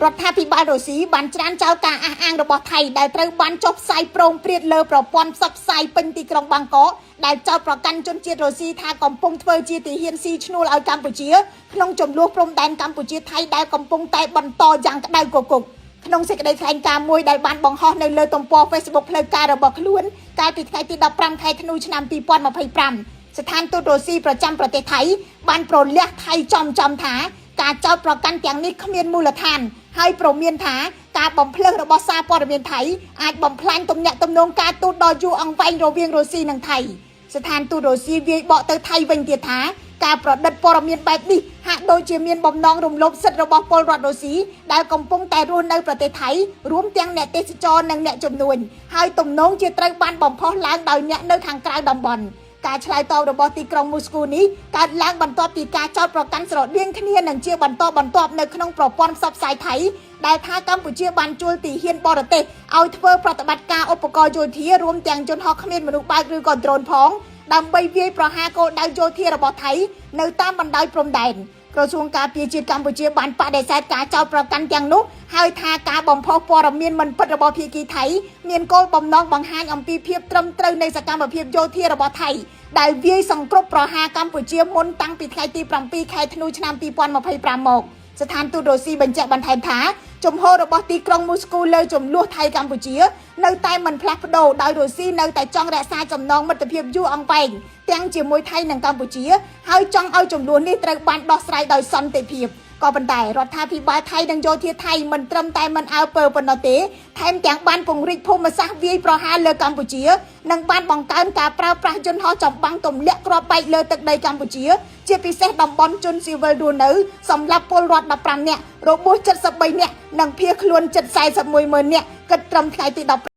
រដ្ឋាភិបាលរុស្ស៊ីបានច្រានចោលការអះអាងរបស់ថៃដែលត្រូវបានចុះផ្សាយប្រងព្រាតលើប្រព័ន្ធផ្សព្វផ្សាយពេញទីក្រុងបាងកកដែលចោទប្រកាន់ជនជាតិរុស្ស៊ីថាកំពុងធ្វើជាទាហានស៊ីឈ្នួលឲ្យកម្ពុជាក្នុងជម្លោះព្រំដែនកម្ពុជាថៃដែលកំពុងតែបន្តយ៉ាងក្តៅគគុកក្នុងសេចក្តីថ្លែងការណ៍មួយដែលបានបង្ហោះនៅលើទំព័រ Facebook ផ្លូវការរបស់ខ្លួនកាលពីថ្ងៃទី15ខែធ្នូឆ្នាំ2025ស្ថានទូតរុស្ស៊ីប្រចាំប្រទេសថៃបានប្រលះថៃចំចំថាការចោទប្រកាន់ទាំងនេះគ្មានមូលដ្ឋានហើយព្រមានថាការបំភ្លឺរបស់សារព័ត៌មានថៃអាចបំផ្លាញទំនាក់ទំនងការទូតដ៏យូរអង្វែងរវាងរុស្ស៊ីនិងថៃស្ថានទូតរុស្ស៊ីវាយបកទៅថៃវិញទៀតថាការប្រឌិតព័ត៌មានបែបនេះហាក់ដូចជាមានបំណងរំលោភសិទ្ធិរបស់ពលរដ្ឋរុស្ស៊ីដែលកំពុងតែរស់នៅប្រទេសថៃរួមទាំងអ្នកទេសចរនិងអ្នកជំនួញហើយទំនងជាត្រូវបានបំផុសឡើងដោយអ្នកនៅខាងក្រៅតំបន់ការឆ្លើយតបរបស់ទីក្រុងមូស្គូនេះកើតឡើងបន្ទាប់ពីការចោទប្រកាន់ស្រដៀងគ្នានឹងជាបន្តបន្ទាប់នៅក្នុងប្រព័ន្ធផ្សព្វផ្សាយថៃដែលថាកម្ពុជាបានជួលទីហ៊ានបរទេសឲ្យធ្វើប្រតិបត្តិការឧបករណ៍យោធារួមទាំងយន្តហោះគ្មានមនុស្សបើកឬក៏ដ្រូនផងដើម្បីវាយប្រហារគោលដៅយោធារបស់ថៃនៅតាមបណ្ដោយព្រំដែនក្រសួងការពារជាតិកម្ពុជាបានបដិសេធការចោទប្រកាន់ទាំងនោះហើយថាការបំផុសព័ត៌មានមិនពិតរបស់ភាគីថៃមានគោលបំណងបង្ហាញអំពីភាពត្រឹមត្រូវនៃសកម្មភាពយោធារបស់ថៃដែលវាយសង្គ្រប់ប្រហារកម្ពុជាមុនតាំងពីថ្ងៃទី7ខែធ្នូឆ្នាំ2025មកស្ថានទូតរុស្ស៊ីបញ្ជាក់បន្ថែមថាជំហររបស់ទីក្រុងមូស្គូលើជម្លោះថៃកម្ពុជានៅតែមិនផ្លាស់ប្ដូរដោយរុស្ស៊ីនៅតែចង់រក្សាចំណងមិត្តភាពយូរអង្វែងទាំងជាមួយថៃនិងកម្ពុជាហើយចង់ឲ្យជម្លោះនេះត្រូវបានដោះស្រាយដោយសន្តិភាពក៏ប៉ុន្តែរដ្ឋាភិបាលថៃនិងយោធាថៃមិនត្រឹមតែមិនអើពើប៉ុណ្ណោះទេថែមទាំងបានពង្រីកភូមិសាស្ត្រវាយប្រហារលើកម្ពុជានិងបានបង្កើនការប្រើប្រាស់យន្តហោះចម្បាំងទម្លាក់គ្រាប់បែកលើទឹកដីកម្ពុជា ជាពិសេសតំបន់ជនស៊ីវិលរស់នៅសម្រាប់ពលរដ្ឋ15នាក់របួស73នាក់និងភៀសខ្លួនជិត41ម៉ឺននាក់គិតត្រឹមថ្ងៃទី